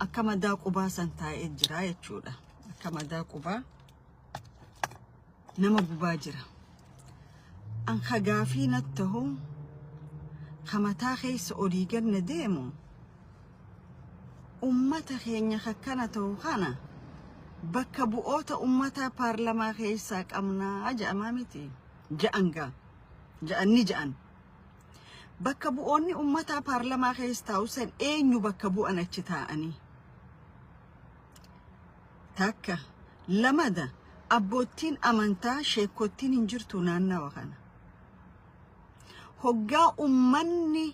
Akka madaa qubaa san taa'ee jira jechuudha. Akka madaa qubaa nama gubaa jira. An ka gaafii nat tahu ka mataa keessa olii gad na deemu ummata keenya kakkana ta'u kana bakka bu'oota ummataa paarlamaa keessaa qabnaa ja'amaa miti ja'an gaa ja'an ni ja'an. Bakka bu'oonni ummataa paarlamaa keessa taa'u san eenyu bakka bu'an achi taa'anii? Takka lamada abboottiin amantaa sheekottiin hin jirtu naannawa kana. Hoggaa ummanni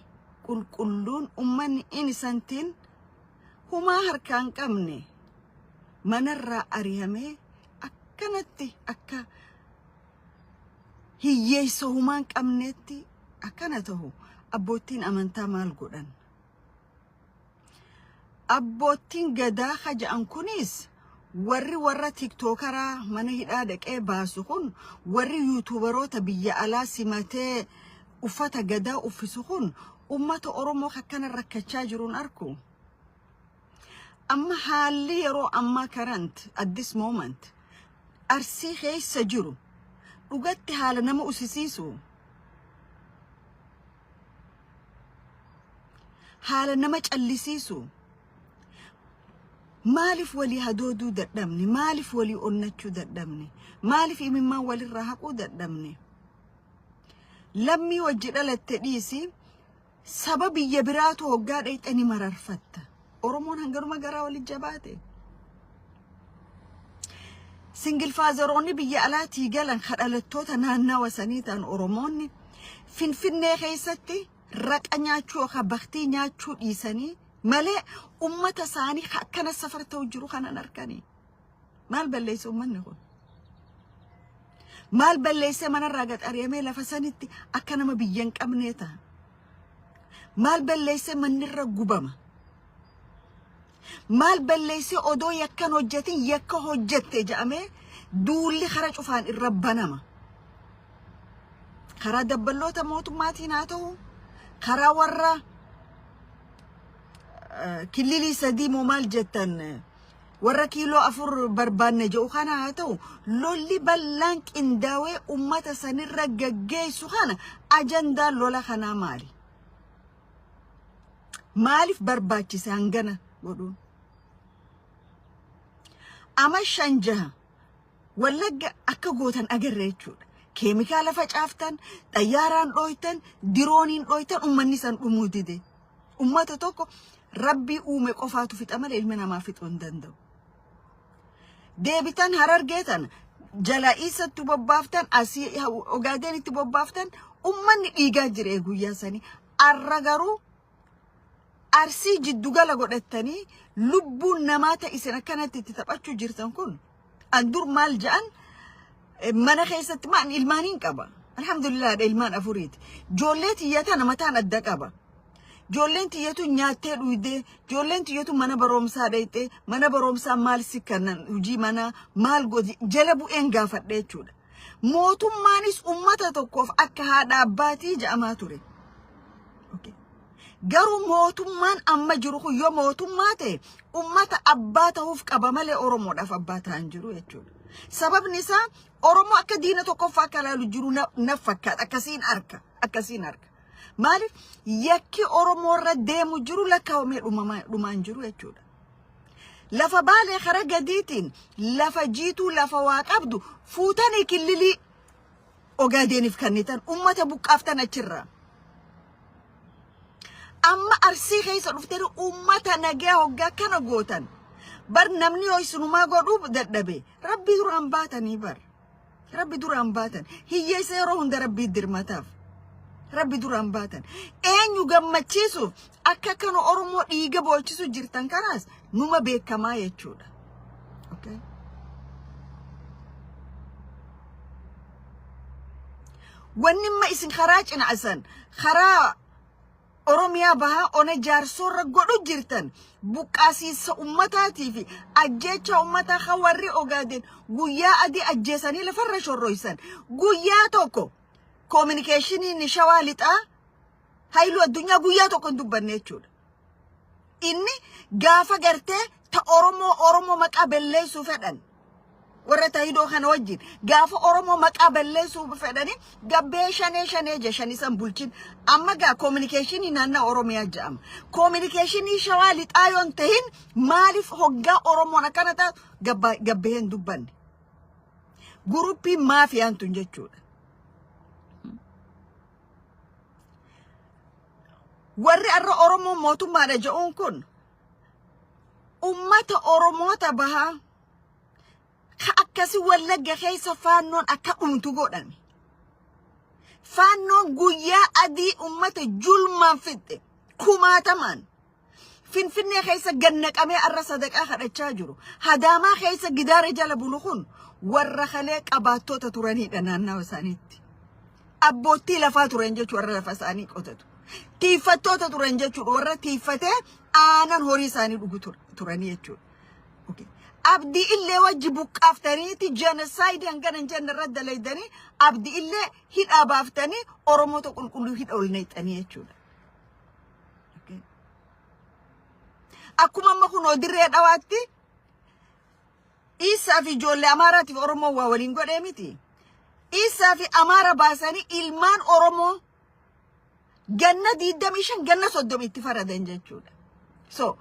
qulqulluun ummanni inisantiin humaa harkaa hin qabne manarraa arihamee akkanatti akka hiyyeessa humaa hin qabneetti akkana tahu abboottiin amantaa maal godhan? Abboottiin gadaa ka ja'an kunis warri warra tiktookaraa mana hidhaa dhaqee baasu kun warri yuutuubaroota biyya alaa simatee uffata gadaa uffisu kun ummata Oromoo akkana rakkachaa jiruun arku. Amma haalli yeroo ammaa current at this moment Arsii keessa jiru dhugatti haala nama usisiisu. Haala nama callisiisu. Maaliif walii hadooduu dadhabne? Maaliif walii onnachuu dadhabne? Maaliif imimmaan walirraa haquu dadhabne? Lammii wajji dhalatte dhiisi saba biyya biraatu hoggaa dhayxe ni mararfatta. Oromoon hanganuma garaa wali jabaate. Single fatheroonni biyya alaatii galan ka dhalattoota naannawa sanii ta'an Oromoonni Finfinnee keessatti raqa nyaachuu yookaan baktii nyaachuu dhiisanii malee ummata isaanii ka akkana safar ta'u jiru kanan arkanii. Maal balleesse ummanni kun? Maal balleessee manarraa gad ari'amee lafa sanitti akka nama biyya hin qabnee ta'a? Maal balleessee mannirra gubama? Maal balleessee odoo yakkan hojjetin yakka hojjette jedhamee duulli kara cufaan irra banama? Karaa dabballoota mootummaatiin haa ta'u, karaa warra killilii sadii moo maal jettan warra kiiloo afur barbaanne jedhu kana haa ta'u, lolli bal'aan qindaawee ummata sanirra gaggeessu kana ajandaan lola kanaa maali? Maaliif barbaachise hangana godhuun? Ama shan jaha Wallagga akka gootan agarre jechuudha. Keemikaala facaaftan, xayyaaraan dhooytan, dirooniin dhooytan ummanni san dhumuu dide. Ummata tokko rabbii uume qofaatu fixa malee ilmi namaa fixuu hin danda'u. Deebitan Harargee tana jalaa isatti bobbaaftan asii Ogaadeenitti bobbaaftan ummanni dhiigaa jira guyyaa sanii. Arra garuu Arsii jiddugala godhattanii lubbuun namaa ta'e isin akkanatti itti taphachuu jirtan kun an dur maal ja'an mana keessatti maan ilmaaniin qaba. Alhamdulillah haadha ilmaan afuriiti. Ijoollee tiyya tana mataan adda qaba. Ijoolleen tiyyatu nyaattee dhuydee, ijoolleen tiyyatu mana barumsaa dhayxee, mana barumsaa maal si kennan hojii manaa maal godhi jala bu'een gaafadhe jechuudha. Mootummaanis ummata tokkoof akka haadha abbaatii ja'amaa ture. Okay. Garuu mootummaan amma jiru kun yoo mootummaa ta'e ummata abbaa ta'uuf qaba malee Oromoodhaaf abbaa ta'an jiru jechuudha. Sababni isaa Oromoo akka diina tokkoffaa akka ilaalu jiru na fakkaata akkasiin arka akkasiin arka. Maaliif yakki Oromoo irra deemu jiru lakkaa'amee dhumaan jiru jechuudha. Lafa Baalee kara gadiitiin lafa jiituu lafa waa qabdu fuutanii killilii Ogaadeeniif kennitan ummata buqqaaftan achirraa. Amma Arsii keessa dhuftanii ummata nagaa hoggaa kana gootan. Bar namni yoo isinumaa godhuu dadhabe rabbi duraan baatanii bar. Rabbi duraan baatan. Hiyyeessa yeroo hunda rabbii dirmataaf. Rabbi duraan baatan. Eenyu gammachiisuuf akka kana Oromoo dhiiga boochisu jirtan kanaas numa beekamaa jechuudha. Okay. Wanni imma isin karaa cinaasan karaa Oromiyaa bahaa ona jaarsoorra godhu jirtan buqqaasiinsa ummataatii fi ajjeechaa ummataa kan warri Ogaadeen guyyaa adii ajjeesanii lafarra shorroysan guyyaa tokko koominikeeshiniin Shawaa Lixaa Haayiluu Addunyaa guyyaa tokko hin dubbanne jechuudha. Inni gaafa gartee ta Oromoo Oromoo maqaa balleessuu fedhan warra tahidoo kana wajjin gaafa Oromoo maqaa balleessuu fedhani gabbee shanee shanee je shani san bulchin. Amma gaa communicationii naannoo Oromiyaa jedhama. Communicationii Shawaa Lixaa yoon tahin maaliif hoggaa Oromoon akkana taatu gabbee hin dubbanne? Groupiin maafiyaan tun jechuudha. Warri arra Oromoo mootummaadha jedhuun kun ummata Oromoota bahaa ka akkasi Wallagga keessa Faannoon akka dhumtu godhame. Faannoon guyyaa adii ummata julmaan fixxe kumaatamaan. Finfinnee keessa gannaqamee arra sadaqaa kadhachaa jiru. Hadaamaa keessa gidaara jala bulu kun warra kalee qabaattoota turanidha naannawa isaaniitti. Abboottii lafaa turan jechuudha, warra lafa isaanii qotatu. Tiiffattoota turan jechuudha, warra tiiffatee aanan horii isaanii dhugu turanii jechuudha. Okay. Abdii Illee wajji buqqaaftaniiti genocide hangana hin jenne irratti dalaydanii, Abdii Illee hidhaa baaftanii, Oromoota qulqulluu hidha ol neexxanii jechuudha. Okay. Akkuma amma kunoo Dirree Dhawaatti Isaa fi ijoollee Amaaraatiif Oromoo waa waliin godhee miti. Isaa fi Amaara baasanii ilmaan Oromoo ganna 25, ganna 30 itti faradan jechuudha. So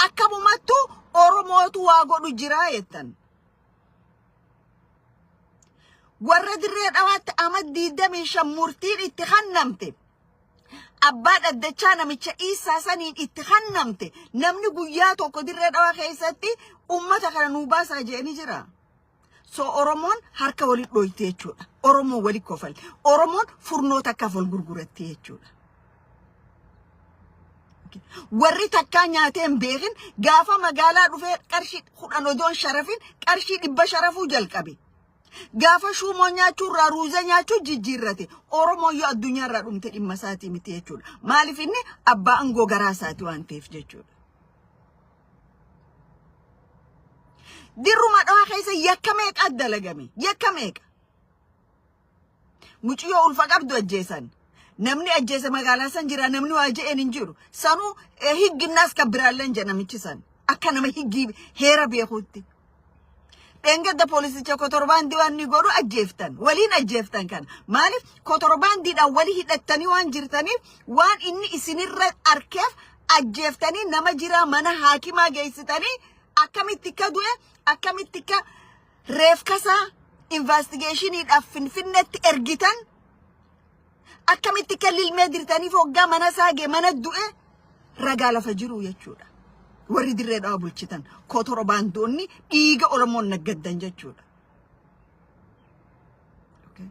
akkamumattu Oromootu waa godhu jiraa jettan. Warra Dirree Dhawaatti ama 25 murtiin itti kennamte, abbaa dhaddachaa namicha Isaa saniin itti kennamte, namni guyyaa tokko Dirree Dhawaa keessatti ummata kana nuu baasaa jedhanii jira. So Oromoon harka walitti dhoyte jechuudha. Oromoon walitti kofalti. Oromoon furnoota akkaaf wal gurguratti jechuudha. Warri takkaa nyaatee hin beekin gaafa magaalaa dhufee qarshii 10 odoon sharafin qarshii 100 sharafuu jalqabe. Gaafa shuumoo nyaachuu irraa ruuza nyaachuu jijjiirrate. Oromoon yoo addunyaa irraa dhumte dhimma isaatii miti jechuudha. Maaliif? Inni abbaa aangoo garaa isaati waan ta'eef jechuudha. Dirruma Dhawaa keessa yakka meeqa dalagame? Yakka meeqa? Mucayyoo ulfa qabdu ajjeesan. Namni ajjeese magaalaa san jira, namni waa je'een hin jiru. Sanuu higginnaas kan biraallee hin jedha namichi san. Akka nama higgii heera beekuutti. Dheengadda poolisicha kotorbaandii waan inni godhu ajjeeftan. Waliin ajjeeftan kana. Maaliif? Kotorbaandiidhaan walii hidhattanii waan jirtaniif, waan inni isinirra arkeef ajjeeftanii, nama jiraa mana haakimaa geessitanii, akkamitti akka du'e, akkamitti akka reefkasaa investigationiidhaaf Finfinneetti ergitan, akkamitti akka lilmee dirtaniif hoggaa mana isaa gee mana du'e ragaa lafa jiru jechuudha. Warri Dirree Dhawaa bulchitan kotorobaandoonni dhiiga Oromoon naggaddan jechuudha. Okay.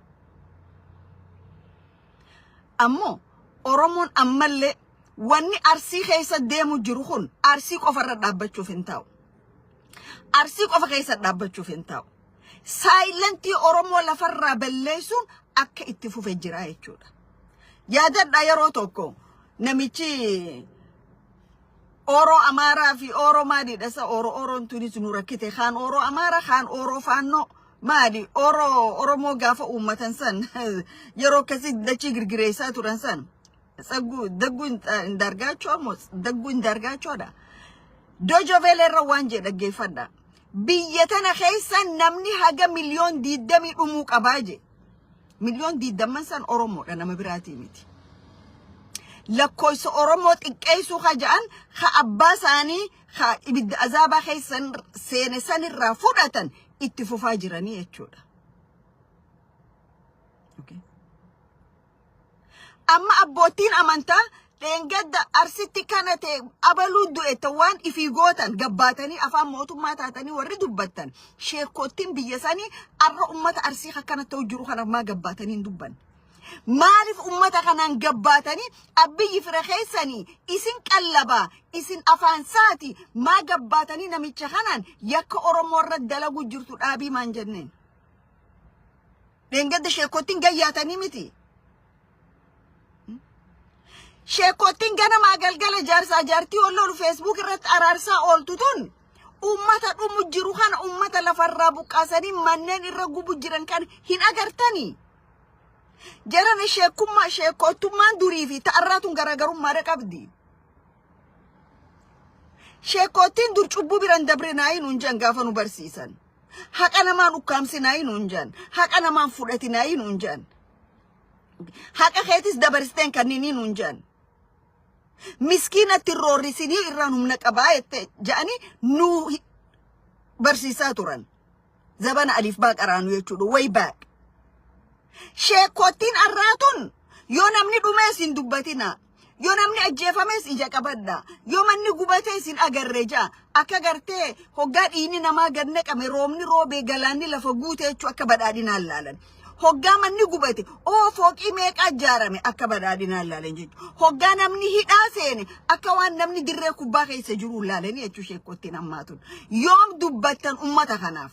Ammoo Oromoon ammallee wanni Arsii keessa deemu jiru kun Arsii qofarra dhaabbachuuf hin taa'u. Arsii qofa keessa dhaabbachuuf hin taa'u. Silentii Oromoo lafarraa balleessuun akka itti fufe jira jechuudha. Yaadadhaa, yeroo tokko namichi Oroo Amaaraa fi Oroo maaliidha isa Oroo Oroon tunis nu rakkite, kaan Oroo Amaaraa, kaan Oroo Faannoo, maali Oroo Oromoo gaafa uummatan san yeroo akkasii dachii girgireessaa turan san, Tsagguu Dagguu Indaargaachoo ammoo Dagguu Indaargaachoodha. Deutsche Welle irra waan jedhe dhaggeeffadha. Biyya tana keessa namni haga miliyoon 20 dhumuu qabaa je. Miliyoon 20n san Oromoodha, nama biraatii miti. Lakkoofsa Oromoo xiqqeessuu ka ja'an, ka abbaa isaanii ka ibidda azaabaa keessan seene sanirraa fudhatan itti fufaa jiranii jechuudha. Okay. Amma abbootiin amantaa dheengadda Arsitti kana ta'e, abaluu du'e, waan ifii gootan gabbaatanii afaan mootummaa taatanii warri dubbattan, sheekottiin biyya sanii arra ummata Arsii akkana ta'u jiru kanaaf maa gabbaatanii hin dubbanne? Maaliif ummata kanaan gabbaatanii, Abbiyyi fira keessanii isin qallabaa, isin afaan saati, maa gabbaatanii namicha kanaan yakka Oromoo irra dalagu jirtu dhaabii maan jenneen? Dheengadda sheekottiin gayyaatanii miti. Sheekottiin ganamaa galgala jaarsaa jaartii ol lolu Facebook irratti araarsaa ooltu tun ummata dhumu jiru kana, ummata lafarraa buqqaasanii manneen irra gubu jiran kan hin agartanii. Jarana sheekummaa sheekottummaan durii fi ta'arraa tun garaagarummaadha qabdi. Sheekkoottiin dur cubbuu biran dabrinaayi nuun jedhan gaafa nu barsiisan. Haqa namaan ukkaamsinaayi nuun jedhan. Haqa namaan fudhatinaayi nuun jedhan. Haqa keetis dabarsiteen kanneenii nuun jedhan. Miskiinatti roorrisinii irraan humna qabaa jette jedhanii nu barsiisaa turan. Zabana aliif baa qaraanu jechuudha. Way back. Sheekkoottiin arraatun yoo namni dhumees hin dubbatina. Yoo namni ajjeefames ija qabadha. Yoo manni gubatees hin agarre ja'a. Akka gartee hoggaa dhiigni namaa gad naqame, roobni roobee galaanni lafa guute jechuu, akka badhaadhinaan laalan. Hoggaa manni gubate, oo fooqii meeqaa ijaarame, akka badhaadhinaan laalan jechuudha. Hoggaa namni hidhaa seene, akka waan namni dirree kubbaa keessa jiru laalanii jechuu sheekkoottiin ammaatun. Yoom dubbattan ummata kanaaf?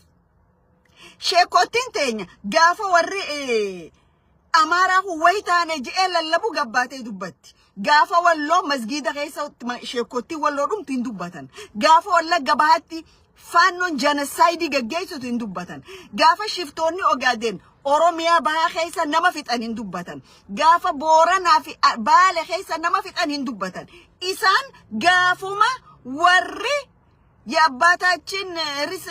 Sheekkoottiin teenya gaafa warri Amaaraa kun wayi taane je'ee lallabu gabbaatee dubbatti. Gaafa Walloo masgiida keessa sheekkoottiin Walloo dhumtu hin dubbatan. Gaafa Wallagga Bahaatti Faannoon genocide gaggeessitu hin dubbatan. Gaafa shiftoonni Ogaadeen Oromiyaa Bahaa keessa nama fixan hin dubbatan. Gaafa Booranaa fi Baale keessa nama fixan hin dubbatan. Isaan gaafuma warri የአባታችን ርስት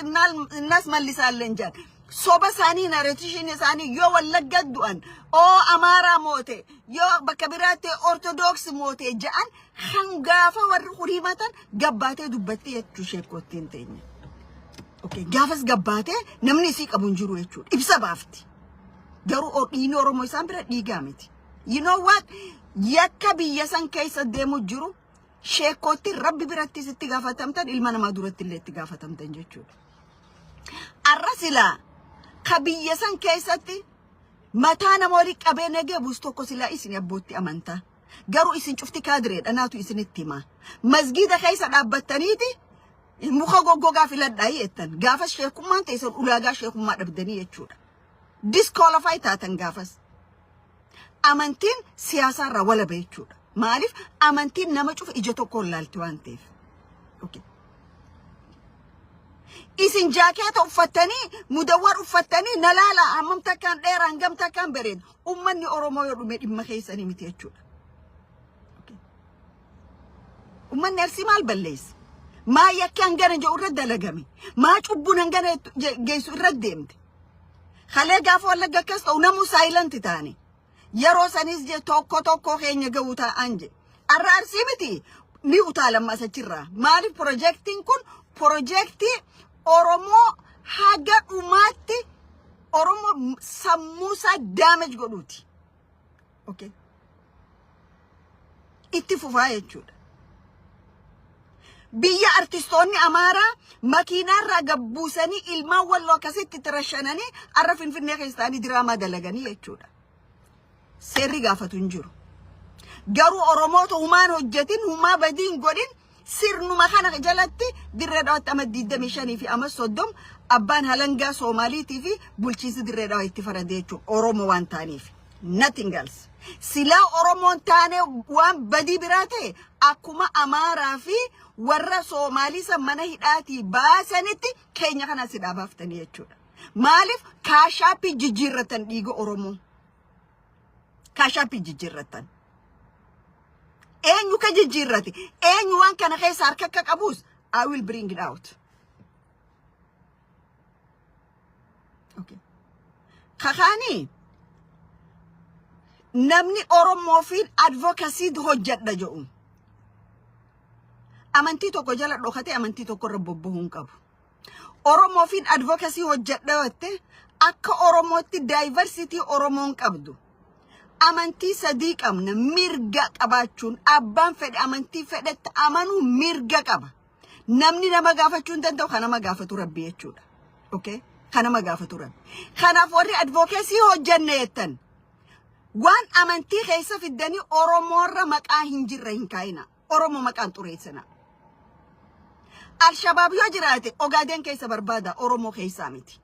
እናስመልሳለን ጃል soba isaanii, narration isaanii, yoo Wallagga du'an oo Amaaraa moote, yoo bakka biraatti Ortodoks moote ja'an, hangaafa warri kun himatan gabbaatee dubbatti jechuu sheekkoottiin teenya. Okay, gaafas gabbaatee namni isii qabu hin jiru jechuudha. Ibsa baafti. Garuu dhiigni Oromoo isaan bira dhiigaa miti. You know what? Yakka biyya san keessa deemu jiru sheekkoottiin Rabbi birattis itti gaafatamtan, ilma namaa duratti illee itti gaafatamtan jechuudha. Arra silaa ka biyya san keessatti mataa nama walii qabee nagee buus tokko silaa isin abbootti amantaa. Garuu isin cufti kaadireedha, naatu isinitti hima. Masgiida keessa dhaabbattaniiti muka goggogaa filadhaa jettan. Gaafas sheekummaan teessan ulaagaa sheekummaa dhabdanii jechuudha. Disqualify taatan gaafas. Amantiin siyaasaarraa walaba jechuudha. Maaliif? Amantiin nama cufa ija tokkoon laalti waan ta'eef. Okay. Isin jaakeeta uffattanii, mudawwar uffattanii na laala, hammam takkaan dheeraa, hangam takkaan bareeda. Uummanni Oromoo yoo dhume dhimma keessanii miti jechuudha. Okay. Uummanni Arsii maal balleessa? Maa yakki hangana jedhu irra dalagame? Maa cubbuun hangana geessu irra deemte? Kalee gaafa Wallagga akkas ta'u namuu silent taane. Yeroo sanis je tokko tokko keenya ga'uu taa'an je. Arra Arsii miti ni utaalamma asachirraa. Maaliif? Pirojektiin kun pirojektii Oromoo haga dhumaatti Oromoo sammuusaa damage godhuuti. Okay. Itti fufaa jechuudha. Biyya artistoonni Amaaraa makiinaarraa gabbuusanii ilmaan Walloo akkasitti itti rashananii arra Finfinnee keessa ta'anii diraamaa dalaganii jechuudha. Seerri gaafatu hin jiru. Garuu Oromoota humaan hojjetin, humaa badii hin godhin, sirnuma kana jalatti Dirree Dhawaatti ama 25 fi ama 30 abbaan halangaa Soomaaliitii fi bulchiinsi Dirree Dhawaa itti farade jechuudha. Oromoo waan ta'aniif. Nothing else. Silaa Oromoon taane waan badii biraa ta'e, akkuma Amaaraa fi warra Soomaalii san mana hidhaatii baasanitti keenya kanas hidhaa baaftanii jechuudha. Maaliif Cash App jijjiirratan dhiiga Oromoo? Cash App jijjiirratan. Eenyu ka jijjiirrate? Eenyu waan kana keessa harka akka qabus I will bring it out. Okay. Kakaanii namni Oromoo fi advocacy hojjedha jedhu. Amantii tokko jala dhokatee amantii tokko irra bobbahuu hin qabu. Oromoo fi advocacy hojjedha jette, akka Oromootti diversity Oromoon qabdu. Amantii sadii qabna, mirga qabaachuun abbaan fedhe amantii fedhetti amanuu mirga qaba. Namni nama gaafachuu hin danda'u, kan nama gaafatu Rabbi jechuudha. Okay? Kan nama gaafatu Rabbi. Kanaaf warri advocacy hojjenne jettan waan amantii keessa fiddanii Oromoorra maqaa hin jirre hin kaa'ina. Oromoo maqaan xureessina. Alshabaab yoo jiraate Ogaadeen keessa barbaada, Oromoo keessaa miti.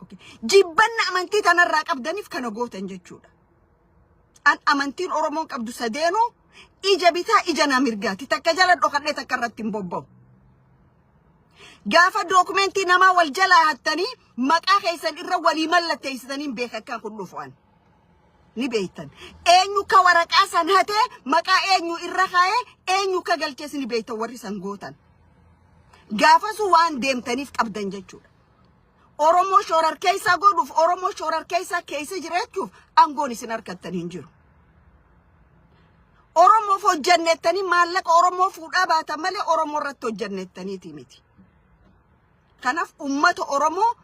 Okay. Jibbanna amantii tanarraa qabdaniif kana gootan jechuudha. An amantiin Oromoon qabdu sadeenuu ija bitaa ija na mirgaati. Takka jala dhokadhee takka irratti hin bobba'u. Gaafa dookumentii namaa wal jalaa hattanii maqaa keessan irra walii mallatteessitanii hin beeka akkaan kun dhufu an. Ni beeytan. Eenyu ka waraqaa san hatee maqaa eenyu irra kaa'ee, eenyu ka galchees ni beeytan warri san gootan. Gaafasu waan deemtaniif qabdan jechuudha. Oromoo shororkeessaa godhuuf, Oromoo shororkeessaa keessa jiraachuuf aangoon isin harkattan hin jiru. Oromoof hojjannettanii maallaqa Oromoo fuudhaa baatan malee Oromoo irratti hojjannettaniiti miti. Kanaaf ummata Oromoo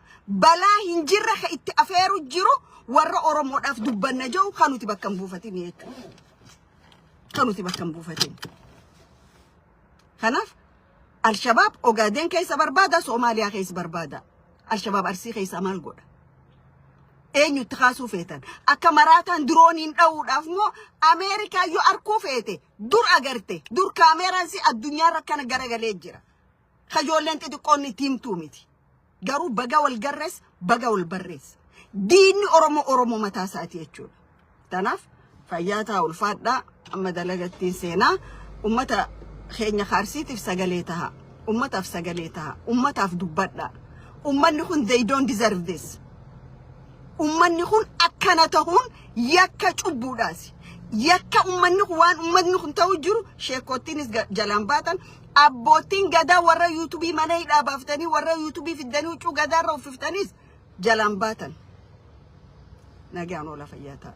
balaa hin jirre ka itti afeeru jiru warra Oromoodhaaf dubbanna jiru kan nuti bakka hin buufatin jechuudha. Kan nuti bakka hin buufatin. Kanaaf Alshabaab Ogaadeen keessa barbaada, Soomaaliyaa keessa barbaada. Alshabaab Arsii keessa maal godha? Eenyutti kaasuu feetan? Akka maraataan dirooniin dha'uudhaaf moo Ameerikaa yoo arkuu feete dur agarte, dur kaameeraan si addunyaarra akkana garagalee jira. Kajoolleen xixiqqoon itti himtuu miti. Garuu baga wal garrees, baga wal barrees. Diinni Oromoo Oromoo mataa isaati jechuudha. Kanaaf fayyaa ta'a, ulfaadhaa. Amma dalagattiin seenaa. Ummata keenya Arsiitiif sagalee taha. Ummataaf sagalee taha. Ummataaf dubbadha. Ummanni kun, they don't deserve this. Ummanni kun akkana tahuun yakka cubbuudhaasi. Yakka ummanni kun, waan ummanni kun ta'u jiru, sheekottiinis jalaan baatan, abbootiin gadaa warra yuutubii mana hidhaa baaftanii, warra yuutubii fiddanii huccuu gadaarra uffiftaniis jalaan baatan. Nagaan oola, fayyaa ta'a.